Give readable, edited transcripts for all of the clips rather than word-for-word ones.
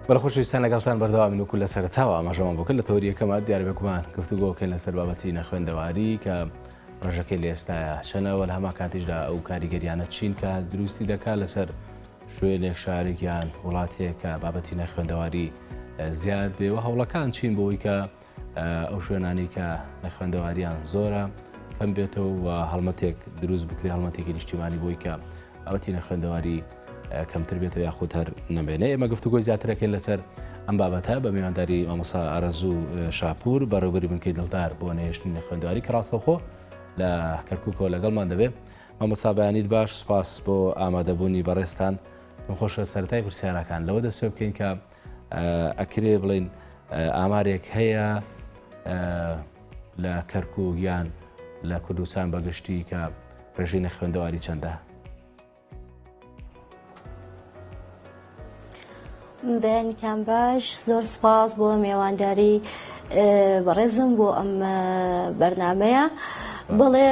بەڵێ خۆشەویستان لەگەڵتان بەردەوامین وەکو لە سەرەتاوە ئاماژەمان بۆ کرد لە تەوەری یەکەما دیارە بێگومان گفتوگۆکەین لەسەر بابەتی نەخوێندەواری کە ڕێژەکەی لە ئێستایا چەنە وە لە هەمان کاتیشدا ئەو کاریگەریانە چین کە دروستی دەکات لەسەر شوێنێک شارێک یان وڵاتێک کە بابەتی نەخوێندەواری زیاد بێ و هەوڵەکان چین بۆی کە ئەو شوێنانی کە نەخوێندەواریان زۆرە کەم بێتەوە و هەڵمەتێک دروست بکرێ هەڵمەتێکی نیشتیمانی بۆی کە بابەتی نەخوێندەواری کەمتر بێتەوە یاخود هەر نەمێنێ ئێمە گفتوگۆی زیاترەکەین لەسەر ئەم بابەتە بە میوانداری مامۆسا ئارەزوو شاپور بەڕێوبەری بنکەی دڵدار بۆ نەهێشتنی نەخوێندەواری کە ڕاستەوخۆ لە کەرکووکەوە لەگەڵمان دەبێ مامۆسا بەیانیت باش سوپاس بۆ ئامادەبوونی بەڕێزتان پێم خۆشە سەرەتای پرسیارەکان لەوە دەست پێ بکەین کە ئەکرێ بڵین ئامارێک هەیە لە کەرکووک یان لە کوردستان بەگشتی کە ڕێژەی نەخوێندەواری چەندە؟ بەیانیتان باش زۆر سپاس بۆ مێوانداری بەڕێزم بۆ ئەم بەرنمەیە بەڵێ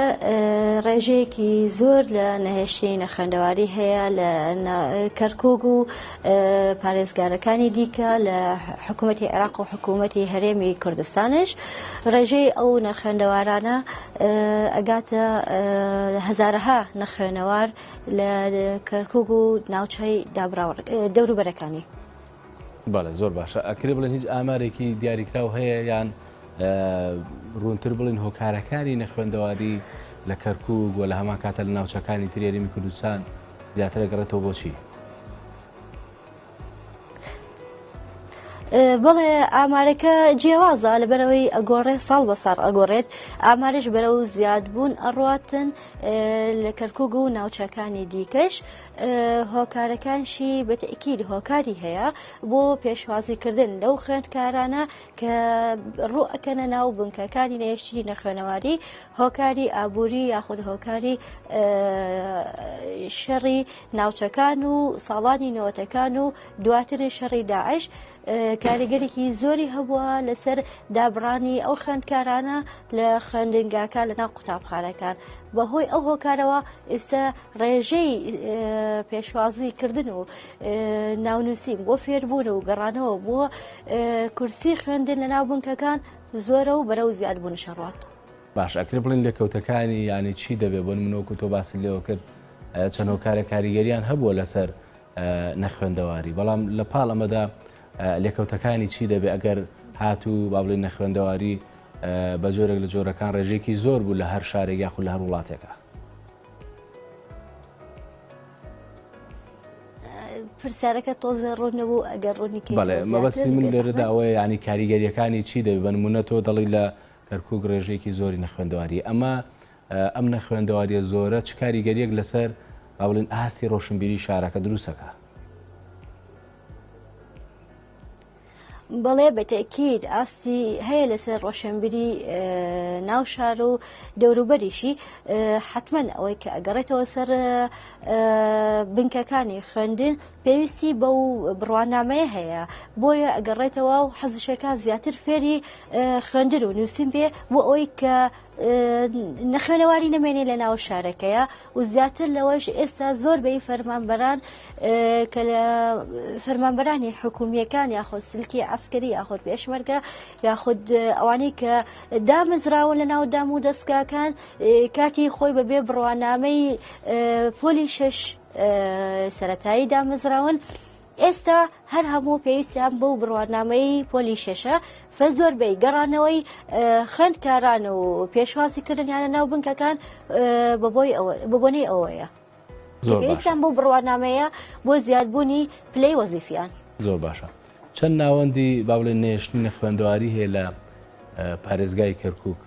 ڕێژەیەکی زۆر لە نەهێشتنی نەخوێندەواری هەیە لە کەرکک و پارێزگارەکانی دیکە لە حکوومەتی عێراق و حکوومەتی هەرێمی کوردستانش ڕێژەی ئەو نەخوێندەوارانە ئەگاتە هەزارەها نەخوێنەوار لە کەرکوک و ناوچەی دابراو دەوروبەرەکانی. بەڵێ زۆر باشە ئەکرێ بڵێن هیچ ئامارێکی دیاریکراو هەیە یان ڕوونتر بڵین هۆکارەکانی نەخوێندەواری لە کەرکوک و لە هەمان کاتە لە ناوچەکانی تری هەرێمی کوردستان زیاتر ئەگەڕێتەوە بۆچی؟ بەڵێ ئامارەکە جیاوازە لەبەرەوەی ئەگۆڕێ ساڵ بە ساڵ ئەگۆڕێت ئامارش بەرەو زیادبوون ئەڕاتن لە کەرکک و ناوچەکانی دیکەش هۆکارەکانشی بەتەکیل هۆکاری هەیە بۆ پێشوازیکردن لەو خوێندکارانە کە ڕوو ئەکەنە ناو بنکەکانی نەهێشتنی نەخوێنەواری هۆکاری ئابووری یاخود هۆکاری شەڕی ناوچەکان و ساڵانی نەوەتەکان و دواتر شەڕی داعش کاریگەرێکی زۆری هەبووە لەسەر دابڕانی ئەو خوێندکارانە لە خوێندنگاکان لە ناو قوتابخانەکان بەهۆی ئەو هۆکارەوە ئێستا ڕێژەی پێشوازی کردن و ناونووسین بۆ فێربوون و گەڕانەوە بۆ کورسی خوێندن لە ناو بنکەکان زۆرە و بەرەو زیادبوونیش ئەڕوات. باش ئەکرێ بڵێین لێکەوتەکانی یانی چی دەبێ بۆ نمونە وەکو تۆ باست لێوە کرد چەند هۆکارێک کاریگەریان هەبووە لەسەر نەخوێندەواری بەڵام لە پاڵ ئەمەدا لێکەوتەکانی چی دەبێ ئەگەر هاتوو با بڵێین نەخوێندەواری بە جۆرێک لە جۆرەکان ڕێژەیەکی زۆر بوو لە هەر شارێک یاخود لە هەر وڵاتێکا؟ پرسیارەکە تۆزێ ڕوون نەبوو ئەگەر ڕوونی کەیتەوە بەڵێ مەبەستی زیاتر من بێ لێرەدا زەحمەت. ئەوەیە یانی کاریگەرییەکانی چی دەبێت بە نموونە تۆ دەڵێی لە کەرکووک ڕێژەیەکی زۆری نەخوێندەواری ئەمە ئەم نەخوێندەوارییە زۆرە چ کاریگەرییەک لەسەر با بڵێین ئاستی ڕۆشنبیری شارەکە دروست ئەکا؟ بەڵێ بە تەئکید ئاستی هەیە لەسەر ڕۆشنبیری ناو شار و دەوروبەریشی حتمما ئەوەی کە ئەگەڕێتەوە سەر بنکەکانی خوێندن پێویستی بەو بڕوانامەیە هەیە بۆیە ئەگەڕێتەوە و حەزشەکە زیاتر فێری خوێندن و نووسین بێ بۆ ئەوەی کە نەخوێنەواری نەمێنێ لە ناو شارەکەیە و زیاتر لەوەش ئێستا زۆر بەی فەرمانبەران کە لە فەرمانبەرانی حکومیەکان یاخود سلکی عسکەری یاخود پێشمەرگە یاخود ئەوانەی کە دامەزراون لە ناو دام و دەستگاکان کاتی خۆی بەبێ بڕوانامەی پۆلی شەش سەتایی دامەزراون. ئێستا هەر هەموو پێویستیان بەو بڕوانامەی پۆلی شەشە فە زۆربەی گەڕانەوەی خوێندکاران و پێشوازی کردنیانە ناو بنکەکان بە بۆنەی ئەوەیە زۆر باشە. پێویستیان بەو بڕوانامەیە بۆ زیادبوونی پلەی وەزیفیان. زۆر باشە چەند ناوەندی با بڵێین نەهێشتنی نەخوێندەواری هەیە لە پارێزگای کەرکوک؟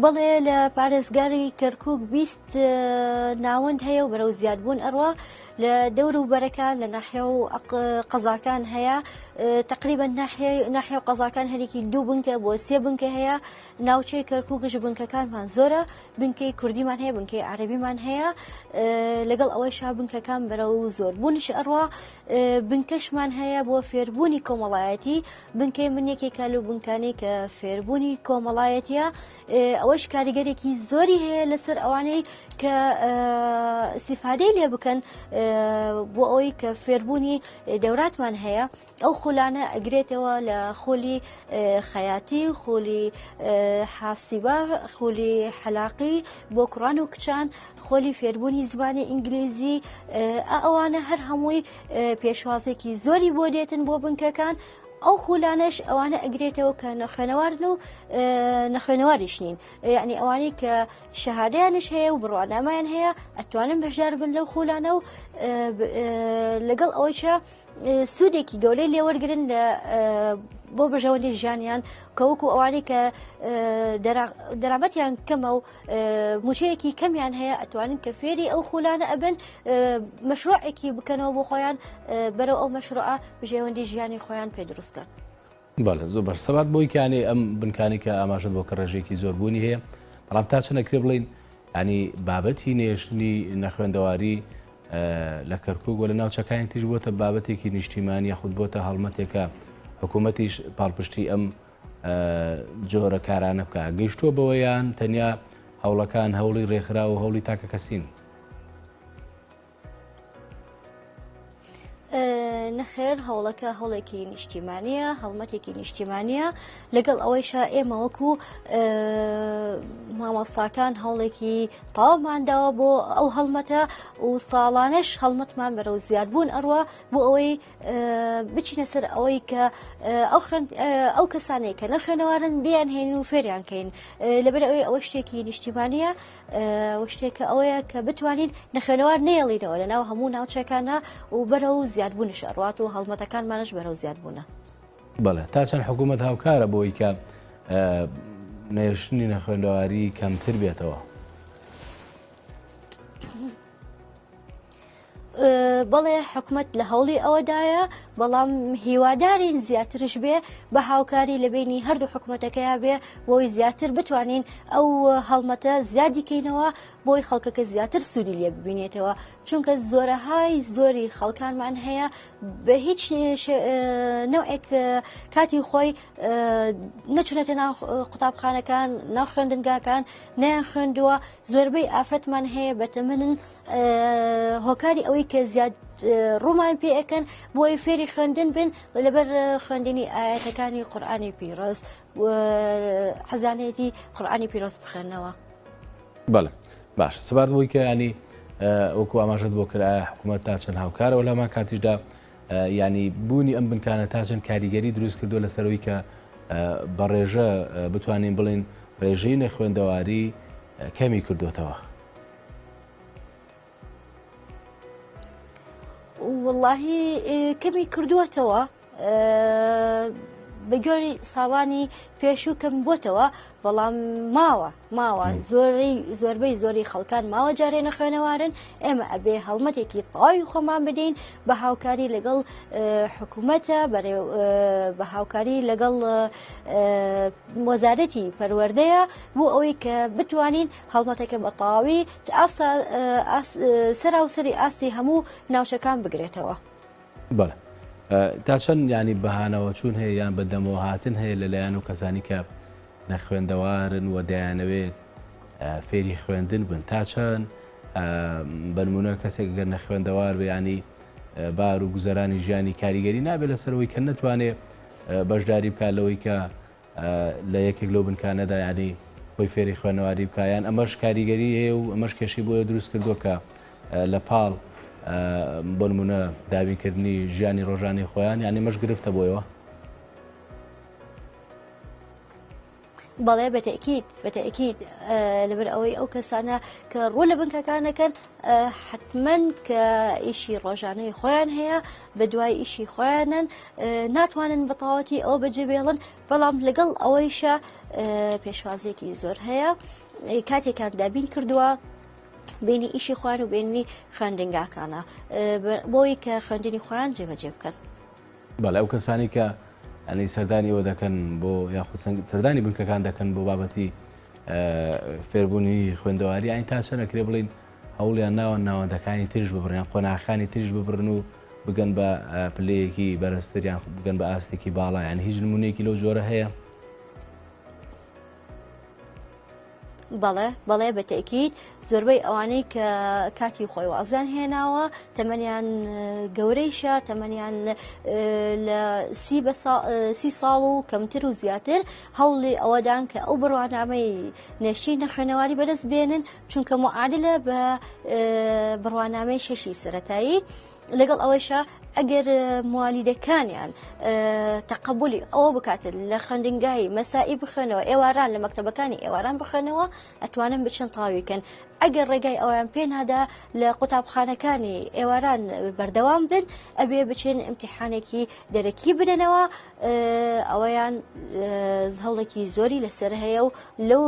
بەڵێ لە پارێزگاری کەرکک 20 ناوەند هەیە و بەرەو زیادبوون ئەڕوا لە دەور و بەرەکان لە ناحیە و قەزاکان هەیە تقریبا ناحیە و قەزاکان هەرێکی دوو بنکە بۆ سێ بنکە هەیە ناوچەی کەرکک بنکەکانمان زۆرە بنکەی کوردیمان هەیە بنکەی عەربیمان هەیە لەگەڵ ئەوەی شا بنکەکان بەرەو زۆر بوونش ئەڕوا بنکەشمان هەیە بۆ فێربوونی کۆمەڵایەتی بنکەی من یەکێکە لەو بنکانەی کە فێربوونی کۆمەڵایەتیە ئەوەش کاریگەرێکی زۆری هەیە لەسەر ئەوانەی کە ئیستیفادەی لێ بکەن. بۆ ئەوەی کە فێربوونی دەوراتمان هەیە ئەو خولانە ئەگرێتەوە لە خولی خەیاتی، خولی حاسیبە، خولی حەلاقی بۆ کوڕان و کچان، خولی فێربوونی زمانی ئینگلیزی، ئەوانە هەر هەمووی پێشوازێکی زۆری بۆ دێتن بۆ بنکەکان. ئەو خولانەش ئەوانە ئەگرێتەوە کە نەخوێنەوارن و نەخوێنەواریش نین یعنی ئەوانەی کە شەهادەیانش هەیە و بڕوانامەیان هەیە ئەتوانن بەشدار بن لەو خولانە و لەگەڵ ئەوەیشە سوودێکی گەورەی لێوەرگن لە بۆ بەژەوەندی ژیانیان کە وەکو ئەوانەی کە دەرامەتیان کەمە و موچەیەکی کەمیان هەیە ئەتوانن کە فێری ئەو خولانە ئەبن مەشروعێکی بکەنەوە بۆ خۆیان بەرەو ئەو مەشروعە بژێوەندی ژیانی خۆیان پێ دروستکەن. بەڵێ زۆر باش سەبارەت بەوەی کە یانی ئەم بنکانەی کە ئاماژەت بۆ کە ڕێژەیەکی زۆر بوونی هەیە بەڵام تا چەند ئەکرێ بڵێین ینی بابەتی نێشتنی نەخوێندەواری لە کەرکک و لە ناوچەکانی تریش بۆتە بابەتێکی نیشتیمانی یاخود بۆتە هەڵمەتێکە حکوومەتیش پاڵپشتی ئەم جۆرە کارانە بکە گەیشتووە بەوەیان تەنیا هەوڵەکان هەوڵی ڕێکخرا و هەوڵی تاکە کەسین. نەخێر هەوڵەکە هەوڵێکی نیشتیمانیە هەڵمەتێکی نیشتیمانیە لەگەڵ ئەوەیشا ئێمە وەکو مامۆستاکان هەوڵێکی تەواومانداوە بۆ ئەو هەڵمەتە و ساڵانش هەڵمەتمان بەرەو زیادبوون ئەڕوا بۆ ئەوەی بچینە سەر ئەوەی کە ئەو کەسانەی کە نەخوێنەوارن بیان هێن و فێریان کەین لەبەر ئەوەی ئەوە شتێکی نیشتیمانیە و شتێکە ئەوەیە کە بتوانین نەخوێنەوار نەیەڵینەوە لە ناو هەموو ناوچەکانە و بەرەو زیادبوونش ئەڕوات و هەڵمەتەکانمانش بەرەو زیادبوونە. بەڵێ تا چەند حکوومەت هاوکارە بۆی کە نەهێشتنی نەخوێندەواری کەمتر بێتەوە؟ بەڵێ حکومەت لە هەوڵی ئەوەدایە، بەڵام هیوادارین زیاترش بێ بە هاوکاری لە بینی هەردوو حکومەتەکەیا بێ بۆی زیاتر بتوانین ئەو هەڵمەتە زیادی کەینەوە بۆی خەڵکەکە زیاتر سوودی لێ ببینێتەوە چونکە زۆرەهای زۆری خەڵکانمان هەیە بە هیچ نەوەک کاتی خۆی نەچونەتە ناو قوتابخانەکان ناو خوێندنگاکان نیان خوێندووە زۆربەی ئافرەتمان هەیە بەتەمەنن هۆکاری ئەوەی کە زیاد ڕوومان پێ ئەەکەن بۆی فێری خوێندن بن لەبەر خوێندنی ئاەتەکانی قورآانی پیرۆز حەزانەتی قورآانی پیرۆز بخێنەوە. بەڵێ باش سەبارەت بۆی کە ینی وەکو ئاماژەت بۆ کرد ئایا حکوومەت تا چەند هاوکارەوە لەمان کاتیشدا ینی بوونی ئەم بنکانە تا چەند کاریگەری دروست کردو لەسەرەوەی کە بە ڕێژە بتوانین بڵین ڕێژەی نەخوێندەواری کەمی کردوتەوە. وەڵاهی کەمی کردووەتەوە بە گۆری ساڵانی پێشوو کەم بۆتەوە بەڵام ماوە ماوە زۆری زۆربەی زۆری خەڵکان ماوە جارێ نەخوێنەوارن ئێمە ئەبێ هەڵمەتێکی تەواوی خۆمان بدەین بە هاوکاری لەگەڵ حکوومەتە بە هاوکاری لەگەڵ وەزارەتی پەروەردەیە بۆ ئەوەی کە بتوانین هەڵمەتەکە بە تەواوی سەراوسەری ئاستی هەموو ناوچەکان بگرێتەوە. بەڵێ تا چەند یانی بەهانەوە چوون هەیە یان بە دەمەوە هاتن هەیە لەلایەن و کەسانی کە نەخوێندەوارن و دەیانەوێت فێری خوێندن بن تا چەند بەنمونە کەسێک گەر نەخوێندەوار بێ ینی بار و گوزەرانی ژیانی کاریگەری نابێت لەسەرەوەی کە نەتوانێت بەشداری بکات لەوەی کە لە یەکێک لەو بنکانەدا یانی خۆی فێری خوێنەواری بکا یان ئەمەش کاریگەری هەیە و ئەمەش کێشەی بۆیە دروست کردووە کە لە پاڵ بۆ نمونە دابینکردنی ژیانی ڕۆژانەی خۆیان یانی ئەمەش گرفتە بۆیەوە. بەڵێ بەتەکیید بەتەکیید لەبەر ئەوەی ئەو کەسانە کە ڕوو لە بنکەکانەکەن حتمما کە ئیشی ڕۆژانەی خۆیان هەیە بە دوای ئیشی خۆیانن ناتوانن بە تەواوەتی ئەوە بەجێ بێڵن بەڵام لەگەڵ ئەوەیشە پێشوازێکی زۆر هەیە کاتێکان دابین کردووە بینی ئیشی خۆیان و بینی خوێندنگاکانە بۆی کە خوێندنی خۆیان جێبەجێ بکەن. بەڵێ ئەو کەسانی کە ئەنی سەردانی ئەوە دەکەن بۆ یاخود سەردانی بنکەکان دەکەن بۆ بابەتی فێربوونی خوێندەواری ئاین تا چەند ئەکرێ بڵین هەوڵیان ناوە ناوەندەکانی تریش ببڕن یان قۆناغەکانی تریش ببڕن و بگەن بە پلەیەکی بەرزتر یان بگەن بە ئاستێکی باڵا یان هیچ نمونەیەکی لەو جۆرە هەیە؟ بەڵێ بەڵێ بە تەئکید زۆربەی ئەوانەی کە کاتی خۆی وازیان هێناوە تەمەنیان گەورەیشە تەمەنیان لە سی ساڵ و کەمتر و زیاتر هەوڵی ئەوەدان کە ئەو بڕوانامەی نێشتەی نەخوێنەواری بەدەست بێنن چونکە معادلە بە بڕوانامەی شەشی سەتایی لەگەڵ ئەوەیشا ئەگەر موالیدەکانیان تەقەبولی ئەوە بکاتن لە خوێندنگای مەسائی بخوێنەوە ئێواران لە مەکتەبەکانی ئێواران بخوێنەوە ئەتوانن بچن تەواوی کەن ئەگەر ڕێگای ئەویان پێ نادا لە قوتابخانەکانی ئێواران بەردەوام بن ئەبێ بچن ئیمتیحانێکی دەرەکی بدەنەوە ئەوەیان هەوڵێکی زۆری لەسەر هەیە و لەو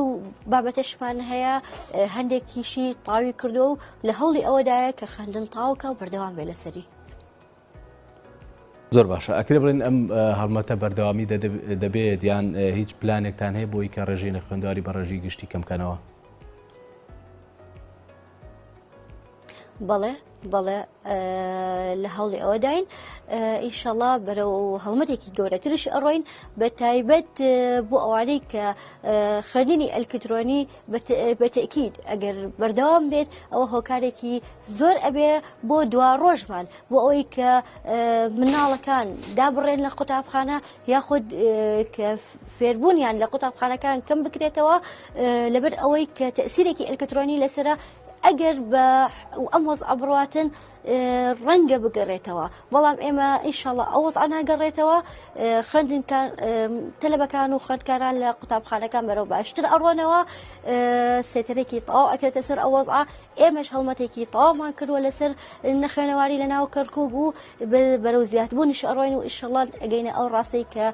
بابەتەشمان هەیە هەندێکیشی تاوی کردو و لە هەوڵی ئەوەدایە کە خوێندن تاوکە و بەردەوام بێ لەسەری. زۆر باشە ئەکرێ بڵێن ئەم هەڵمەتە بەردەوامی دەبێت یان هیچ پلانێکتان هەیە بۆی کە ڕێژەی نەخوێندەواری بە ڕێژەی گشتی کەم کەنەوە؟ بەڵێ بەڵێ لە هەوڵی ئەوەداین ئینشەڵا بەرەو هەڵمەتێکی گەورەترش ئەڕۆین بە تایبەت بۆ ئەوانەی کە خوێندنی ئەلکترۆنی بە تەئکید ئەگەر بەردەوام بێت ئەوە هۆکارێکی زۆر ئەبێ بۆ دوا ڕۆژمان بۆ ئەوەی کە مناڵەکان دابڕێن لە قوتابخانە یاخود کە فێربوونیان لە قوتابخانەکان کەم بکرێتەوە لەبەر ئەوەی کە تەسیرێکی ئەلکترۆنی لەسرە ئەگەر بە ئەم وەزعە بڕاتن ڕەنگە بگەڕێتەوە بەڵام ئێمە ئینشاڵڵا ئەو وەزعە ناگەڕێتەوە خوێندنکان تەلەبەکان و خوێندکاران لە قوتابخانەکان بەرەو باشتر ئەڕۆنەوە سێتەرێکی تەواو ئەکرێتە سەر ئەو وەزعە ئێمەش هەڵمەتێکی تەواومان کردووە لەسەر نەخوێنەواری لە ناو کەرکوک و بەرەو زیادبوونیش ئەڕۆین و ئیشەڵڵا ئەگەینە ئەو ڕاستەی کە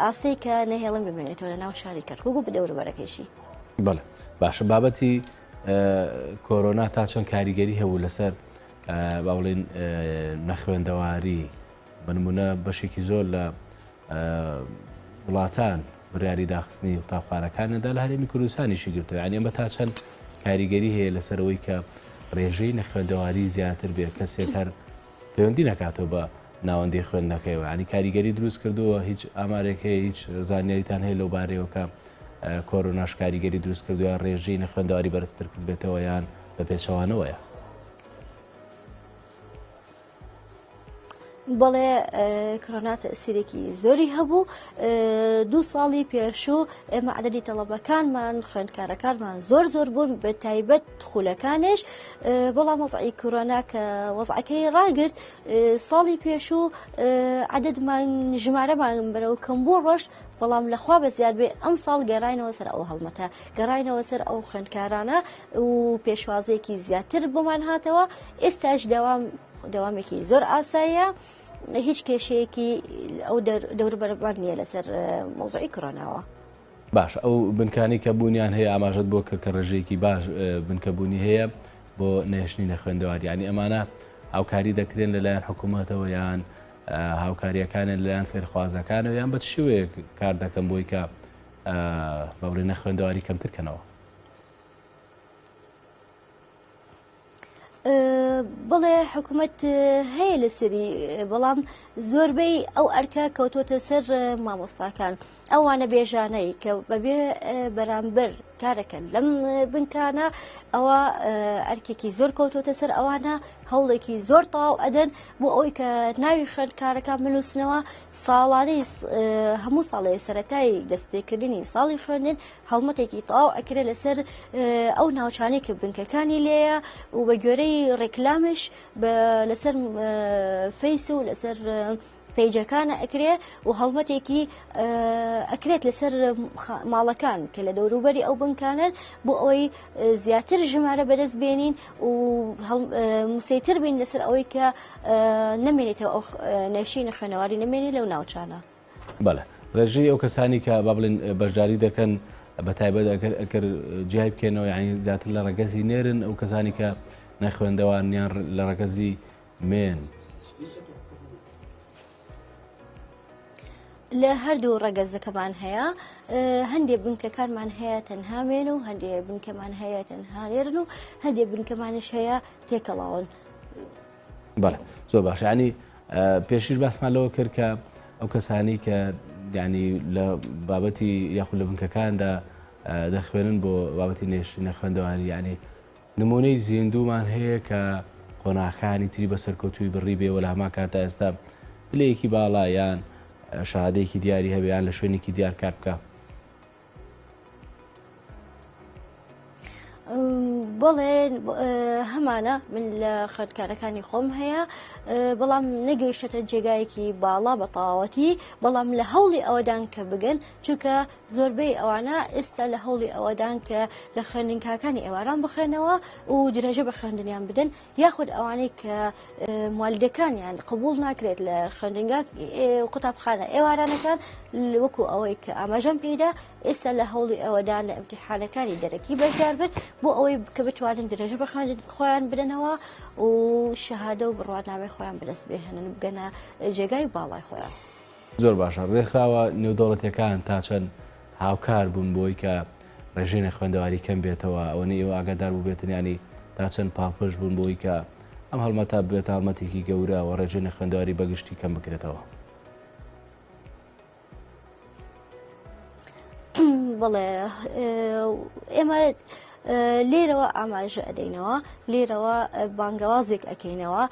ئاستەی کە نەهێڵن بمێنێتەوە لە ناو شاری کەرکوک و بەدەوروبەرەکەیشی. بەڵێ باشە بابەتی کۆرۆنا تا چەند کاریگەری هەبوو لەسەر با بڵێین نەخوێندەواری بە نمونە بەشێکی زۆر لە وڵاتان بڕیاری داخستنی قوتابخانەکانیاندا لە هەرێمی کوردستانیشی گرتەوە یعنی ئەمە تا چەند کاریگەری هەیە لەسەرەوەی کە ڕێژەی نەخوێندەواری زیاتر بێ کەسێک هەر پەیوەندی نەکاتەوە بە ناوەندی خوێندنەکەیەوە ینی کاریگەری دروست کردووە هیچ ئامارێک هەیە هیچ زانیاریتان هەیە لەو بارەیەوە کە کۆرۆناش کاریگەری دروست کردووە ڕێژەی نەخوێندەواری بەرزتر کردبێتەوە یان بە پێچەوانەوەیە؟ بەڵێ کۆرۆنا تەسیرێکی زۆری هەبوو دوو ساڵی پێشوو ئێمە عددی تەڵەبەکانمان خوێندکارەکانمان زۆر زۆر بوون بە تایبەت خولەکانش بەڵام وەزعی کۆرۆنا کە وەزعەکەی ڕاگرت ساڵی پێشوو عددمان ژمارەمان بەرەو کەم بوو ڕۆشت بەڵام لەخوا بە زیاد بێ ئەم ساڵ گەڕاینەوە سەر ئەو هەڵمەتە گەڕاینەوە سەر ئەو خوێندکارانە و پێشوازێکی زیاتر بۆمان هاتەوە ئێستاش دەوام دەوامێکی زۆر ئاساییە هیچ کێشەیەکی ئەو دەوروبەرمان نییە لەسەر مۆزعی کۆرۆناوە. باشە ئەو بنکانەی کە بوونیان هەیە ئاماژەت بۆ کرد کە ڕێژەیەکی باش بنکە بوونی هەیە بۆ نەهێشتنی نەخوێندەواری یانی ئەمانە هاوکاری دەکرێن لەلایەن حکوومەتەوە یان هاوکاریەکانیان لەلایەن فێرخوازەکانەوە یان بە چ شێوەیەک کار دەکەن بۆی کە بە بڵێ نەخوێندەواری کەمتر کەنەوە؟ بەڵێ حکوومەت هەیە لەسەری بەڵام زۆربەی ئەو ئەرکە کەوتۆتە سەر مامۆستاکان ئەوانە بێژانەی کە بەبێ بەرامبەر کارەکەن لەم بنکانە ئەوە ئەرکێکی زۆر کەوتۆتە سەر ئەوانە هەوڵێکی زۆر تەواو ئەدەن بۆ ئەوەی کە ناوی خوێندکارەکان بنووسنەوە ساڵانەی هەموو ساڵێ سەتای دەستپێکردنی ساڵی خوێندن هەڵمەتێکی تەواو ئەکرێت لەسەر ئەو ناوچانەی کە بنکەکانی لێیە و بە گوێرەی ڕێکلامش لەسەر فەیس و لەسەر پەیجەکانە ئەکرێ و هەڵمەتێکی ئەکرێت لەسەر ماڵەکان کە لە دەوروبەری ئەو بنکانن بۆ ئەوەی زیاتر ژمارە بەدەست بێنین و مسەیتر بین لەسەر ئەوەی کە نەمێنێتەوە ئەو نەشینە خوێنەواری نەمێنێ لەو ناوچانە. بەڵێ ڕێژەی ئەو کەسانی کە با بڵێن بەشداری دەکەن بە تایبەت ئەگەر ئەگەر جیای بکەینەوە یعنی زیاتر لە ڕەگەزی نێرن ئەو کەسانی کە نەخوێندەوان یان لە ڕەگەزی مێن. لە هەردوو ڕەگەزەکەمان هەیە هەندێ بنکەکانمان هەیە تەنها مێن و هەندێ بنکەمان هەیە تەنها نێرن و هەندێ بنکەمانش هەیە تێکەڵاون. بەڵێ زۆر باشە ینی پێشیش باسمان لەوە کرد کە ئەو کەسانی کە ینی لە بابەتی یاخود لە بنکەکاندا. دەخوێنن بۆ بابەتی نەخوێندەواری یانی نمونەی زیندوومان هەیە کە قۆناغەکانی تری بە سەرکەوتووی بڕی بێ و لە هەمان کاتدا ئێستا پلەیەکی باڵا یان شەهادەیەکی دیاری هەبێ یان لە شوێنێکی دیار کار بکا؟ بەڵێ هەمانە من لە خوێندکارەکانی خۆم هەیە بەڵام نەگەیشتە جێگایەکی باڵا بە تەواوەتی بەڵام لە هەوڵی ئەوەدان کە بگەن چونکە زۆربەی ئەوانە ئێستا لە هەوڵی ئەوەدان کە لە خوێندنگاکانی ئێواران بخوێنەوە و درێژە بە خوێندنیان بدەن یاخود ئەوانەی کە موالیدەکانیان قبوڵ ناکرێت لە خوێندنگا قوتابخانە ئێوارانەکان وەکو ئەوەی کە ئاماژەم پێیدا ئێستا لە هەوڵی ئەوەدان لە ئیمتیحانەکانی دەرەکی بەشدار بن بۆ ئەوەی کە بتوانن درێژە بە خوێندن خۆیان بدەنەوە و شەهادە و بڕوانامەی خۆیان بەدەست بهێنن بگەنە جێگای باڵای خۆیان. زۆر باشە ڕێکخراوە نێودەوڵەتیەکان تا چەند هاوکار بوون بۆی کە ڕێژەی نەخوێندەواری کەم بێتەوە ئەوەنەی ئێوە ئاگادار بووبێتن یانی تا چەند پاڵپشت بوون بۆی کە ئەم هەڵمەتە ببێتە هەڵمەتێکی گەورە و ڕێژەی نەخوێندەواری بەگشتی کەم بکرێتەوە؟ بەڵێ ئێمە لێرەوە ئاماژە ئەدەینەوە لێرەوە بانگەوازێک ئەکەینەوە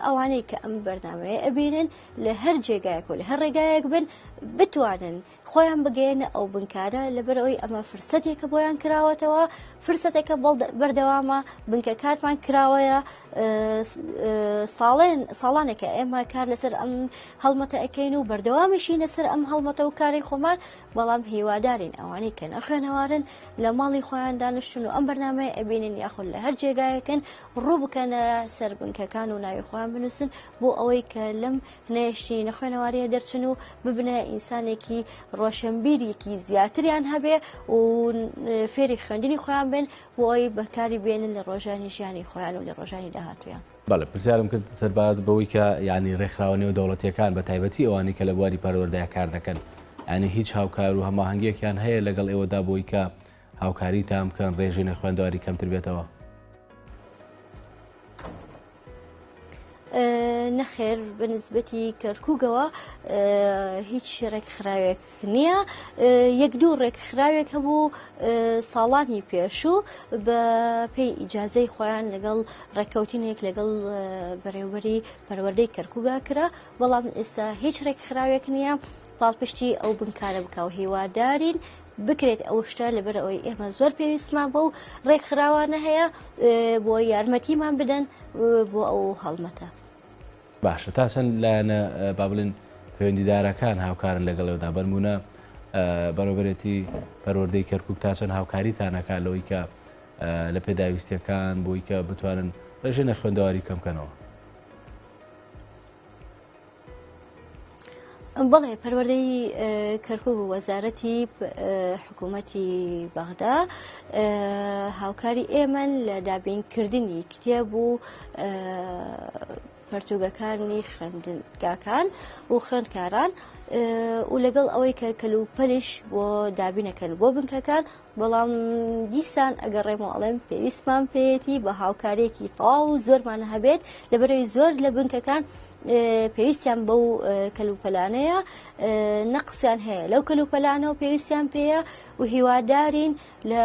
ئەوانەی کە ئەم بەرنمەیە ئەبینن لە هەر جێگایەک و لە هەر ڕێگایەک بن بتوانن خۆیان بگەیەنە ئەو بنکانە لەبەرئەوەی ئەمە فرسەتێکە بۆیان کراوەتەوە فرسەتێکە بەردەوامە بنکەکانمان کراوەیە ساڵێن ساڵانێکە ئێمە کار لەسەر ئەم هەڵمەتە ئەەکەین و بەردەوامیشی لەسەر ئەم هەڵمەتە و کاری خۆمان بەڵام هیوادارین ئەوانەی کە نەخوێنەوارن لە ماڵی خۆیان دانیشتون و ئەم بەرنمەیە ئەبینن یاخود لە هەر جێگایەکن ڕوو بکەنە سەر بنکەکان و ناوی خۆیان بنووسن بۆ ئەوەی کە لەم نەهێشتنی نەخوێنەواریە دەرچن و ببنە ئینسانێکی ڕۆشنبیرێکی زیاتریان هەبێ و فێری خوێندنی خۆیان بن بۆ ئەوەی بەکاری بێنن لە ڕۆژانی ژیانی خۆیان و لە ڕۆژانی داهاتوویان. بەڵێ پرسیارم کرد سەربارەت بەوەی کە یانی ڕێکخراوە نێودەوڵەتیەکان بە تایبەتی ئەوانەی کە لە بواری پەروەردەیا کار دەکەن یانی هیچ هاوکار و هەماهەنگیەکیان هەیە لەگەڵ ئێوەدا بۆی کە هاوکاریتان بکەن ڕێژەی نەخوێندەواری کەمتر بێتەوە؟ نەخێر بە نسبەتی کەرکووکەوە هیچ ڕێکخراوێک نییە یەک دوو ڕێکخراوێک هەبوو ساڵانی پێشوو بە پێی ئیجازەی خۆیان لەگەڵ ڕێککەوتنێک لەگەڵ بەرێوبەری پەروەردەی کەرکووکا کرا بەڵام ئێستا هیچ ڕێکخراوێک نییە پاڵپشتی ئەو بنکانە بکا و هیوادارین بکرێت ئەو شتە لەبەر ئەوەی ئێمە زۆر پێویستمان بەو ڕێکخراوانە هەیە بۆ یارمەتیمان بدەن بۆ ئەو هەڵمەتە. باشە تا چەند لایەنە با بڵێن پەیوەندیدارەکان هاوکارن لەگەڵ ئێوەدا بەنمونە بەڕێوەبەرێتی پەروەردەی کەرکوک تا چەند هاوکاریتان ئەکات لەوەی کە لە پێداویستیەکان بۆی کە بتوانن ڕێژەی نەخوێندەواری کەم کەنەوە؟ بەڵێ پەروەردەی کەرکوک و وەزارەتی حکوومەتی بەغدا هاوکاری ئێمەن لە دابینکردنی کتێب و پەرتوگەکانی خوێندنگاکان و خوێندکاران و لەگەڵ ئەوەی کە کەلوپەلیش بۆ دابینەکەن بۆ بنکەکان بەڵام دیسان ئەگەڕێمەوە ئەڵێم پێویستمان پێیەتی بە هاوکاریەکی تەواو و زۆرمان هەبێت لەبەرەوەی زۆر لە بنکەکان پێویستیان بەو کەلوپەلانەیە نەقسیان هەیە لەو کەلوپەلانەوە پێویستیان پێیە و هیوادارین لە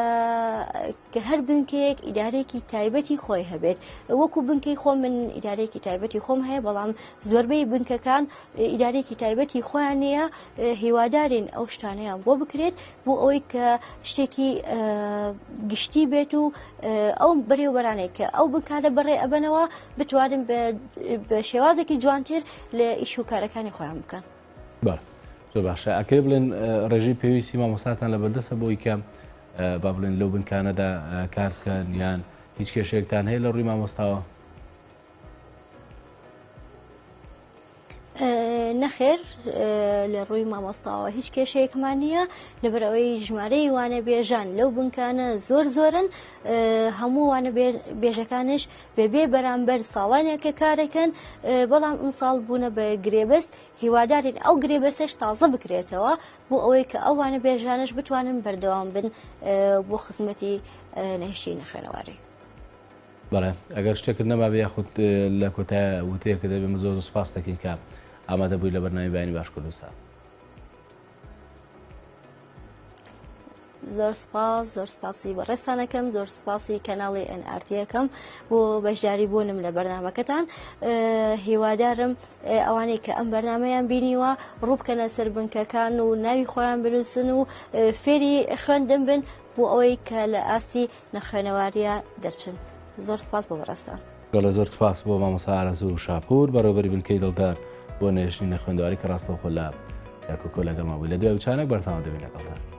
کە هەر بنکەیەک ئیدارەیەکی تایبەتی خۆی هەبێت وەکو بنکەی خۆم من ئیدارەیەکی تایبەتی خۆم هەیە بەڵام زۆربەی بنکەکان ئیدارەیەکی تایبەتی خۆیان نییە هیوادارین ئەو شتانەیان بۆ بکرێت بۆ ئەوەی کە شتێکی گشتی بێت و ئەو بەرێوبەرانێک کە ئەو بنکانە بەڕێ ئەبەنەوە بتوانن بە شێوازێکی جوانتر لە ئیش و کارەکانی خۆیان بکەن. بەڵێ زۆر باشە ئەکرێ بڵێن ڕێژەی پێویستی مامۆستاتان لە بەردەستە بۆی کە با بڵێن لەو بنکانەدا کار بکەن یان هیچ کێشەیەکتان هەیە لە ڕووی مامۆستاوە؟ نەخێر لە ڕووی مامۆستاوە هیچ کێشەیەکمان نییە لەبەرئەوەی ژمارەی وانە بێژان لەو بنکانە زۆر زۆرن هەموو وانە بێژەکانش بەبێ بەرامبەر ساڵانێکە کارەکەن بەڵام ئمساڵ بوونە بە گرێبەست هیوادارین ئەو گرێبەستەش تازە بکرێتەوە بۆ ئەوەی کە ئەو وانە بێژانەش بتوانن بەردەوام بن بۆ خزمەتی نەهێشتنی نەخوێنەواری. بەڵێ ئەگەر شتێکت نەمابێ یاخود لە کۆتایە وتەیەکت هەبێ من زۆر زۆر سوپاست دەکەین کە ئامادە بووی لە بەرنامەی بەیانی باش کوردستان. زۆر سپاس زۆر سپاسی بەڕێزتانەکەم زۆر سپاسی کەناڵی NRT ئەکەم بۆ بەشداری بوونم لە بەرنامەکەتان هیوادارم ئەوانەی کە ئەم بەرنامەیان بینیوە ڕووبکەنە سەر بنکەکان و ناوی خۆیان بنووسن و فێری خوێندن بن بۆ ئەوەی کە لە ئاستی نەخوێنەواریە دەرچن زۆر سپاس بۆ بەڕێزتان. بەڵێ زۆر سپاس بۆ مامۆستا ئارەزوو شاپور بەڕێوەبەری بنکەی دڵدار بۆ نەهێشتنی نەخوێندەواری کە ڕاستەوخۆ لە کەرکوکەوە لەگەڵمان بووی لە دوای وچانێک بەردەوام دەبین لەگەڵتان.